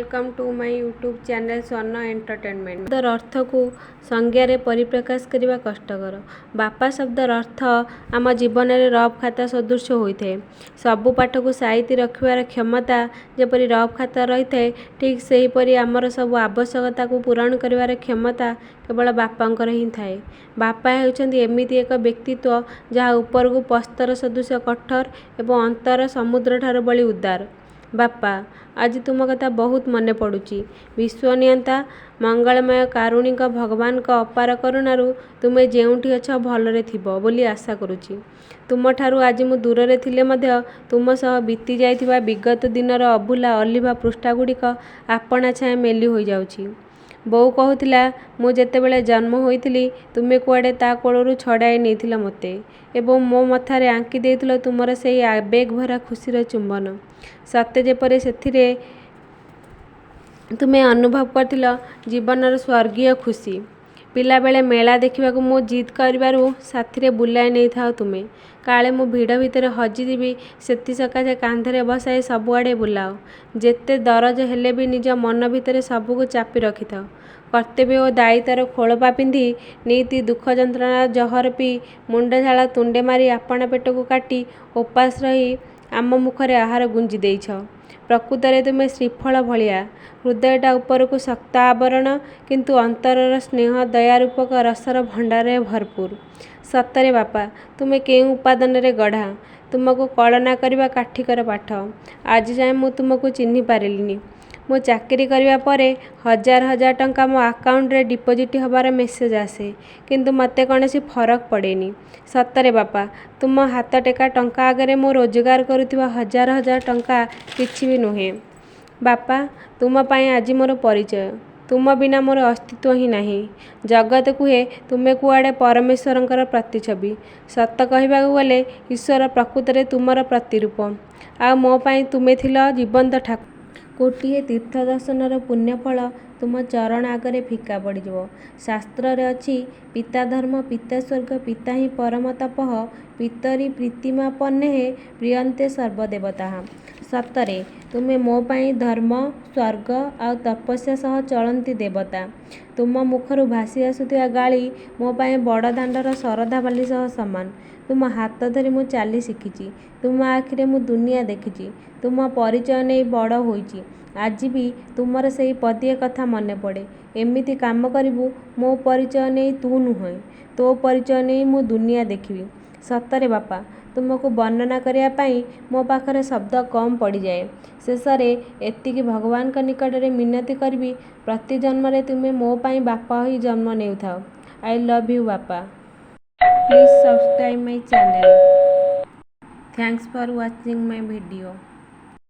Welcome to my YouTube channel Swarna Entertainment। ଶବ୍ଦର ଅର୍ଥକୁ ସଂଜ୍ଞାରେ ପରିପ୍ରକାଶ କରିବା କଷ୍ଟକର। ବାପା ଶବ୍ଦର ଅର୍ଥ ଆମ ଜୀବନରେ ରଫ୍ ଖାତା ସଦୃଶ ହୋଇଥାଏ। ସବୁ ପାଠକୁ ସାଇତି ରଖିବାର କ୍ଷମତା ଯେପରି ରଫ୍ ଖାତାର ରହିଥାଏ, ଠିକ୍ ସେହିପରି ଆମର ସବୁ ଆବଶ୍ୟକତାକୁ ପୂରଣ କରିବାର କ୍ଷମତା କେବଳ ବାପାଙ୍କର ହିଁ ଥାଏ। ବାପା ହେଉଛନ୍ତି ଏମିତି ଏକ ବ୍ୟକ୍ତିତ୍ୱ, ଯାହା ଉପରକୁ ପ୍ରସ୍ତର ସଦୃଶ କଠୋର ଏବଂ ଅନ୍ତର ସମୁଦ୍ରଠାରୁ ବଳି ଉଦାର। ବାପା, ଆଜି ତୁମ କଥା ବହୁତ ମନେ ପଡ଼ୁଛି। ବିଶ୍ୱନିୟନ୍ତା ମଙ୍ଗଳମୟ କାରୁଣିକ ଭଗବାନଙ୍କ ଅପାର କରୁଣାରୁ ତୁମେ ଯେଉଁଠି ଅଛ, ଭଲରେ ଥିବ ବୋଲି ଆଶା କରୁଛି। ତୁମଠାରୁ ଆଜି ମୁଁ ଦୂରରେ ଥିଲେ ମଧ୍ୟ ତୁମ ସହ ବିତିଯାଇଥିବା ବିଗତ ଦିନର ଅଭୁଲା ଅଲିଭା ପୃଷ୍ଠାଗୁଡ଼ିକ ଆପଣା ଛାଏଁ ମେଲି ହୋଇଯାଉଛି। ବୋଉ କହୁଥିଲା, ମୁଁ ଯେତେବେଳେ ଜନ୍ମ ହୋଇଥିଲି, ତୁମେ କୁଆଡ଼େ ତା' କୋଳରୁ ଛଡ଼ାଇ ନେଇଥିଲ ମୋତେ ଏବଂ ମୋ ମଥାରେ ଆଙ୍କି ଦେଇଥିଲ ତୁମର ସେଇ ଆବେଗଭରା ଖୁସିର ଚୁମ୍ବନ। ସତେ ଯେପରି ସେଥିରେ ତୁମେ ଅନୁଭବ କରିଥିଲ ଜୀବନର ସ୍ୱର୍ଗୀୟ ଖୁସି। ପିଲାବେଳେ ମେଳା ଦେଖିବାକୁ ମୁଁ ଜିଦ୍ କରିବାରୁ ସାଥିରେ ବୁଲାଇ ନେଇଥାଅ ତୁମେ। କାଳେ ମୁଁ ଭିଡ଼ ଭିତରେ ହଜିଯିବି, ସେଥିସକାଶେ କାନ୍ଧରେ ବସାଇ ସବୁଆଡ଼େ ବୁଲାଅ। ଯେତେ ଦରଜ ହେଲେ ବି ନିଜ ମନ ଭିତରେ ସବୁକୁ ଚାପି ରଖିଥାଅ। କର୍ତ୍ତବ୍ୟ ଓ ଦାୟିତ୍ୱର ଖୋଳପା ପିନ୍ଧି, ନିତି ଦୁଃଖ ଯନ୍ତ୍ରଣାର ଜହର ପିଇ, ମୁଣ୍ଡଝାଳ ତୁଣ୍ଡେ ମାରି, ଆପଣା ପେଟକୁ କାଟି ଓପାସ ରହି ଆମ ମୁଖରେ ଆହାର ଗୁଞ୍ଜି ଦେଇଛ। ପ୍ରକୃତରେ ତୁମେ ଶ୍ରୀଫଳ ଭଳିଆ। ହୃଦୟଟା ଉପରକୁ ଶକ୍ତ ଆବରଣ, କିନ୍ତୁ ଅନ୍ତରର ସ୍ନେହ ଦୟା ରୂପକ ରସର ଭଣ୍ଡାରରେ ଭରପୁର। ସତରେ ବାପା, ତୁମେ କେଉଁ ଉପାଦାନରେ ଗଢ଼ା, ତୁମକୁ କଳନା କରିବା କାଠିକର ପାଠ। ଆଜିଯାଏ ମୁଁ ତୁମକୁ ଚିହ୍ନି ପାରିଲିନି। ମୁଁ ଚାକିରି କରିବା ପରେ ହଜାର ହଜାର ଟଙ୍କା ମୋ ଆକାଉଣ୍ଟରେ ଡିପୋଜିଟ୍ ହେବାର ମେସେଜ୍ ଆସେ, କିନ୍ତୁ ମୋତେ କୌଣସି ଫରକ ପଡ଼େନି। ସତରେ ବାପା, ତୁମ ହାତଟେକା ଟଙ୍କା ଆଗରେ ମୁଁ ରୋଜଗାର କରୁଥିବା ହଜାର ହଜାର ଟଙ୍କା କିଛି ବି ନୁହେଁ। ବାପା, ତୁମ ପାଇଁ ଆଜି ମୋର ପରିଚୟ। ତୁମ ବିନା ମୋର ଅସ୍ତିତ୍ୱ ହିଁ ନାହିଁ। ଜଗତ କୁହେ ତୁମେ କୁଆଡ଼େ ପରମେଶ୍ୱରଙ୍କର ପ୍ରତିଛବି। ସତ କହିବାକୁ ଗଲେ ଈଶ୍ୱର ପ୍ରକୃତରେ ତୁମର ପ୍ରତିରୂପ। ଆଉ ମୋ ପାଇଁ ତୁମେ ଥିଲ ଜୀବନ୍ତ ଠାକୁର। କୋଟିଏ ତୀର୍ଥ ଦର୍ଶନର ପୁଣ୍ୟଫଳ ତୁମ ଚରଣ ଆଗରେ ଫିକା ପଡ଼ିଯିବ। ଶାସ୍ତ୍ରରେ ଅଛି, ପିତା ଧର୍ମ, ପିତା ସ୍ୱର୍ଗ, ପିତା ହିଁ ପରମ ତପଃ, ପିତରି ପ୍ରୀତିମାପନ୍ନେଃ ପ୍ରୀୟନ୍ତେ ସର୍ବଦେବତାଃ। ସତରେ ତୁମେ ମୋ ପାଇଁ ଧର୍ମ, ସ୍ୱର୍ଗ ଆଉ ତପସ୍ୟା ସହ ଚଳନ୍ତି ଦେବତା। ତୁମ ମୁଖରୁ ଭାସି ଆସୁଥିବା ଗାଳି ମୋ ପାଇଁ ବଡ଼ଦାଣ୍ଡର ଶରଧାବାଲି ସହ ସମାନ। ତୁମ ହାତ ଧରି ମୁଁ ଚାଲି ଶିଖିଛି। ତୁମ ଆଖିରେ ମୁଁ ଦୁନିଆ ଦେଖିଛି। ତୁମ ପରିଚୟ ନେଇ ବଡ଼ ହୋଇଛି। ଆଜି ବି ତୁମର ସେଇ ପଦିଏ କଥା ମନେପଡ଼େ, "ଏମିତି କାମ କରିବୁ, ମୋ ପରିଚୟ ନେଇ ତୁ ନୁହେଁ, ତୋ ପରିଚୟ ନେଇ ମୁଁ ଦୁନିଆ ଦେଖିବି।" ସତରେ ବାପା, ତୁମକୁ ବର୍ଣ୍ଣନା କରିବା ପାଇଁ ମୋ ପାଖରେ ଶବ୍ଦ କମ୍ ପଡ଼ିଯାଏ। ଶେଷରେ ଏତିକି ଭଗବାନଙ୍କ ନିକଟରେ ମିନତି କରିବି, ପ୍ରତି ଜନ୍ମରେ ତୁମେ ମୋ ପାଇଁ ବାପା ହୋଇ ଜନ୍ମ ନେଉଥାଅ। I love you ବାପା। Please subscribe my channel. Thanks for watching my video.